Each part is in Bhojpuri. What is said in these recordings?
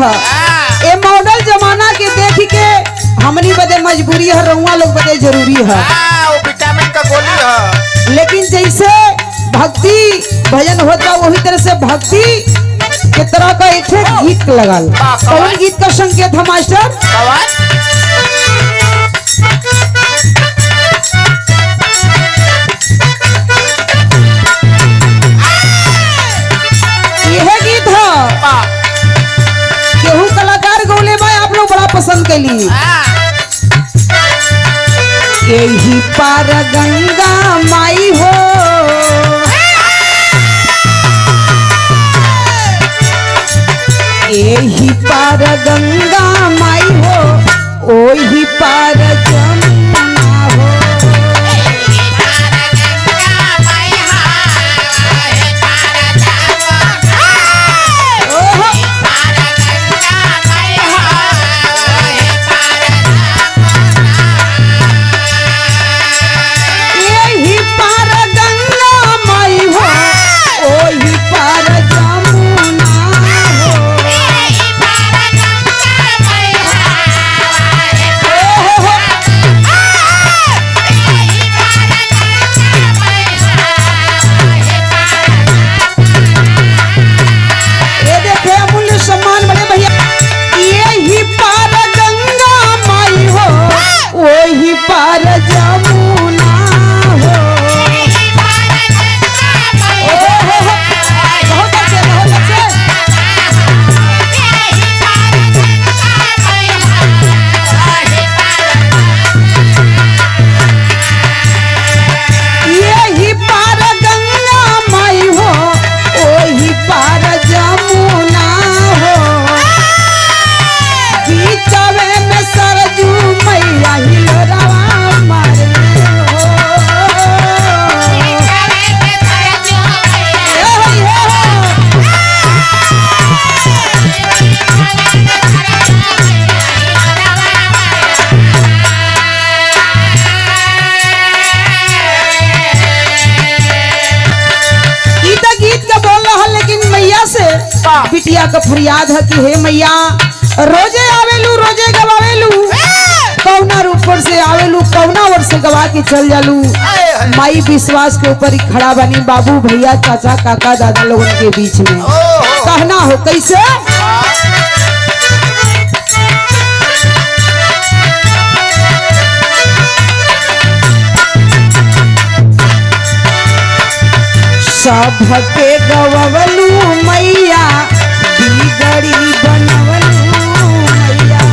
है। ए मॉडल जमाना के देख के हमनी बदे मजबूरी है, रउआ लोग बदे जरूरी है। वो विटामिन का गोली है। लेकिन जैसे भक्ति भजन होता वही तरह से भक्ति के तरह का एक गीत लगल। कौन गीत का संकेत है मास्टर? यह गीत है केहू कलाकार गौले भाई, आप लोग बड़ा पसंद कैली। यही पार गंगा माई हो, यही पार गंगा माई हो, ओही पार जमुना हो। यही पार गंगा माई हो, ओही पार जमुना हो। ये देखे अमूल्य सम्मान बड़े भैया। यही पार गंगा माई हो, वही पार जमुना हो। बहुत अच्छे, बहुत अच्छे। यही पार गंगा माई हो, वही पार जमुना हो। बीचवे में सरजू मैया हिलोरवा मारे हो। ए हो, ए हो। ई त गीत का बोल रहा, लेकिन मैया से बिटिया का फरियाद है कि हे मैया, रोजे आवेलू रोजे गवावेलू, कौना रूप से आवेलू कौना ओर से गवा के चल जालू। माई विश्वास के ऊपर ही खड़ा बनी बाबू भैया चाचा काका दादा लोगन के बीच में। कहना हो कैसे? सबके गवलू मैया, बिगड़ी बनवलू मैया,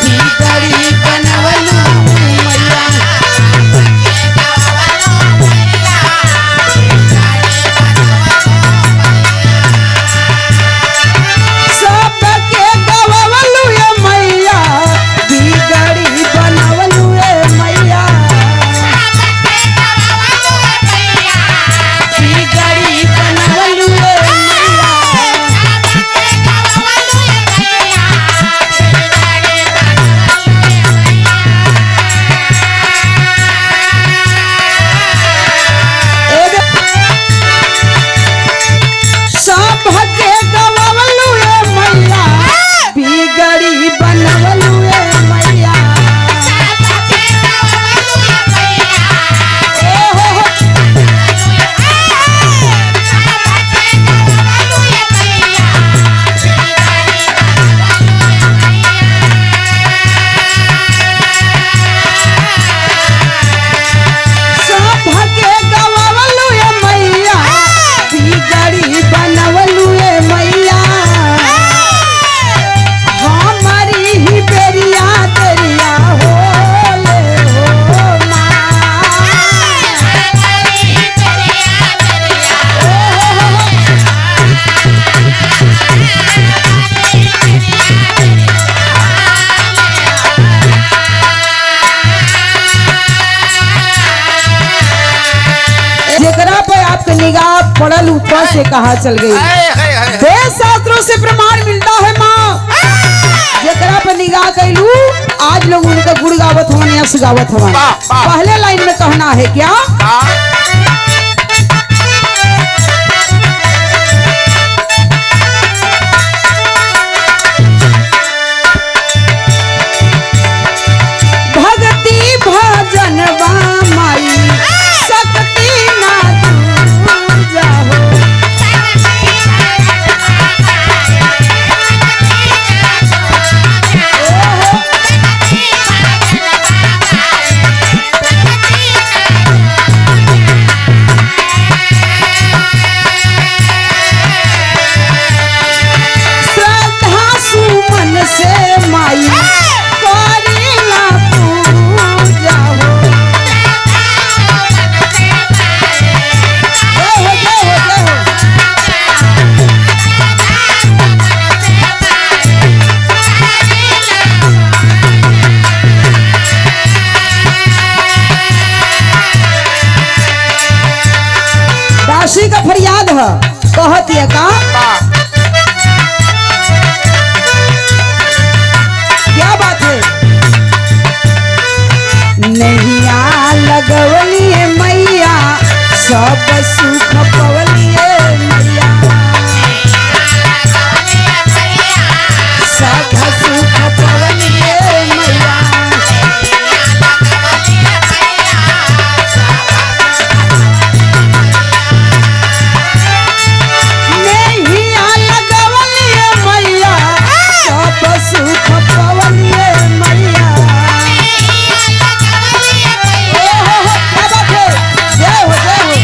बिगड़ी बनवलू मैया। सबके गवलू ये मैया, बिगड़ी बनवलू ये मैया, बिगड़ी बनवलू ये मैया। सबके गवलू ये मैया, बिगड़ी बनवलू ये मैया। ए हो हो। सबके गवलू ये मैया, बिगड़ी बनवलू ये मैया। हमारी ही बेरिया तेरिया हो ले हो माँ। जेकरा पे आपके निगाह पड़ल ऊपर से कहा चल गई। वेद शास्त्रों से प्रमाण मिलता है माँ, जेकरा पे निगाह कैलू आज लोग उनका गुण गावत हवन यश गावत हवन। पहले लाइन में कहना है क्या? सब सुख पवलिए मैया, सब सुख पवलिए मैया। नैया लगवलिए मैया, सब सुख पवलिए मैया। ओ हो हो, क्या बात है, जय हो जय हो।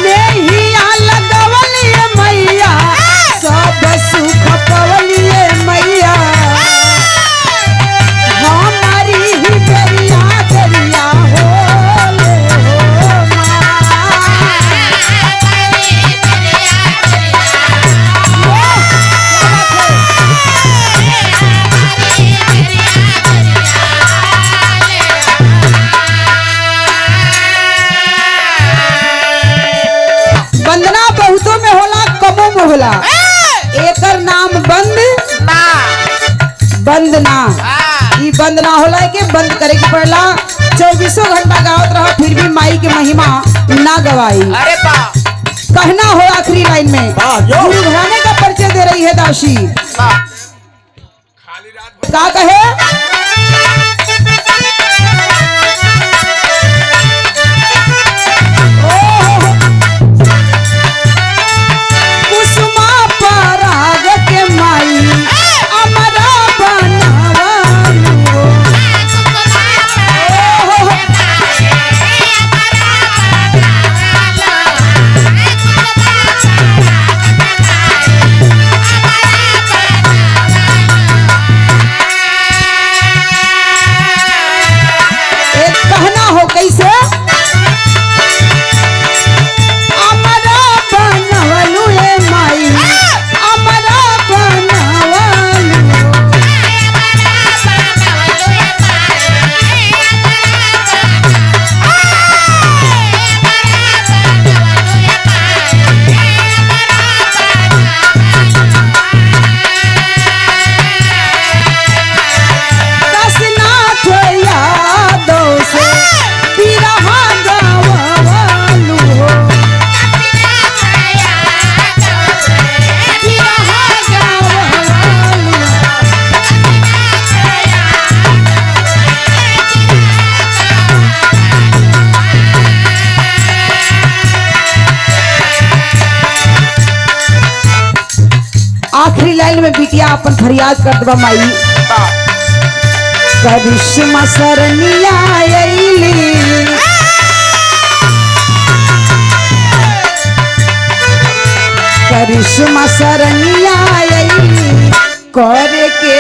नैया लगवलिए मैया, सब सुख पवलिए मैया। हमारी ही बेरिया बेरिया हो ले हो माँ। वाह, क्या बात है। वंदना बहुतों में होला, कमों में होला। एकर नाम बंद ना बंद ना, ई बंद ना होला के बंद करे के पड़ला। 24 घंटा गावत रहा फिर भी माई के महिमा ना गवाई। अरे बा कहना हो आखिरी लाइन में, वाह, जो। गुरु घराने का परिचय दे रही है दासी। बा का कहे? ओ हो हो। कुसुमा पराग के माई अमरा बनावलू। ओ हो हो। एक कहना हो कैसे? अमरा बनवलू ए माई, अमरा बनवलू। काशीनाथ यादव से बिरहा गवलू हो, बिरहा गवलू। आखिरी लाइन में बिटिया अपन फरियाद कर दबा माई। बा करिश्मा सरनिया अइली, करिश्मा सरनिया अइली, करे के